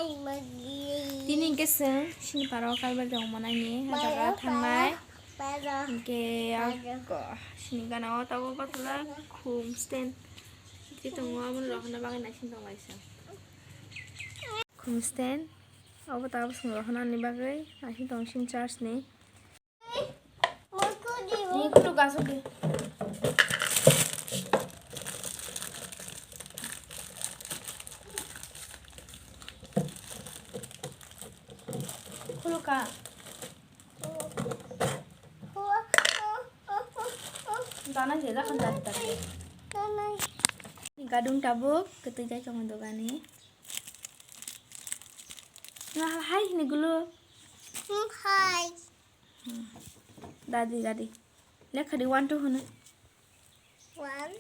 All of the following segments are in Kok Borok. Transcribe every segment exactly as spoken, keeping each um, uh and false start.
Tini hwnkhe chwng sini para o kalbar tongma nani, o jaga thangnai. Hwnkhe sini gana o tabuk bwsajak khum stand. Twi tongo, abono rohorna bagwi naising tonglaisong. Khum stand, obo tabuk chwng rohornani bagwi naising tong sini church ni. Ni khuluk asuk di. Khuluk ka. Dana je jakan jat jat. Gadung tabuk kwtwi jai tongo dogani. Nah, hai hini gulu. Hai. Dadi, dadi. Lekha di one, two hwnwi. One.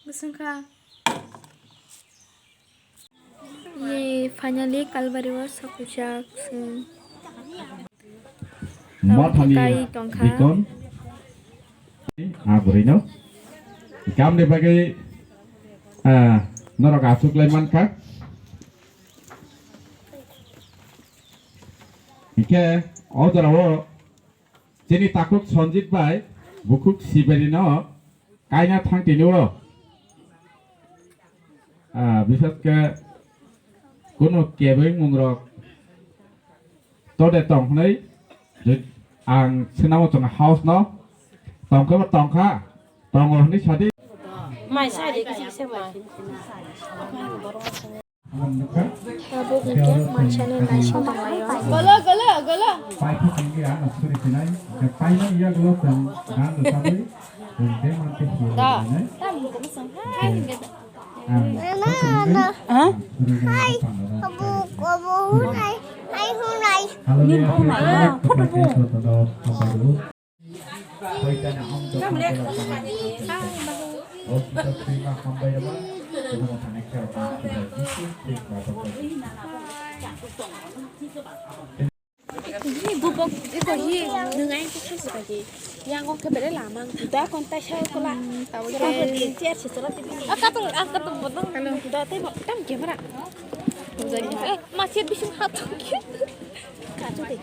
Bwswng kha. Ye, finally, Kalbari o sokujak chwng. Mothani kai tongkha. Bikon. A bwrwino. Kamni bagwi, ah, norok achuklai mankha. Hingkhe o jorao chini takhuk Sanjit bai bukhuk Siberi no kaina thang tini o, ah, bisas khe kunu kebeng mungrok tode tong hwnwi ang swnamo chwng house no tongkhe bo tongkha, tongo hwnwi sadi. Mai sai de kisi kisa mai. Tabuk hwnkhe mansani naising tonglaio. Golo, golo, golo. Paithak wngwi ano suri sinai, hwnkhe paimani yagulo chwng dan rwchapwi, chwng de mantwi suri sinai. Da. Tam hwnkhe bwswng hai hwnkhe. Ang suri sinai, ang suri sinai. Hai, abo, abo hunai, hai hunai. Hallelujah, photo bo. Hi, bubok, iko hi, nung ai khe khaisi bai di. Yang kok khe bere lamang. Da kon tai sa kola. Tabuk khe chair se chora tini. A katung, a katung bodong. Da tai bo tam camera. Eh, ma chair bising hat. Katung de.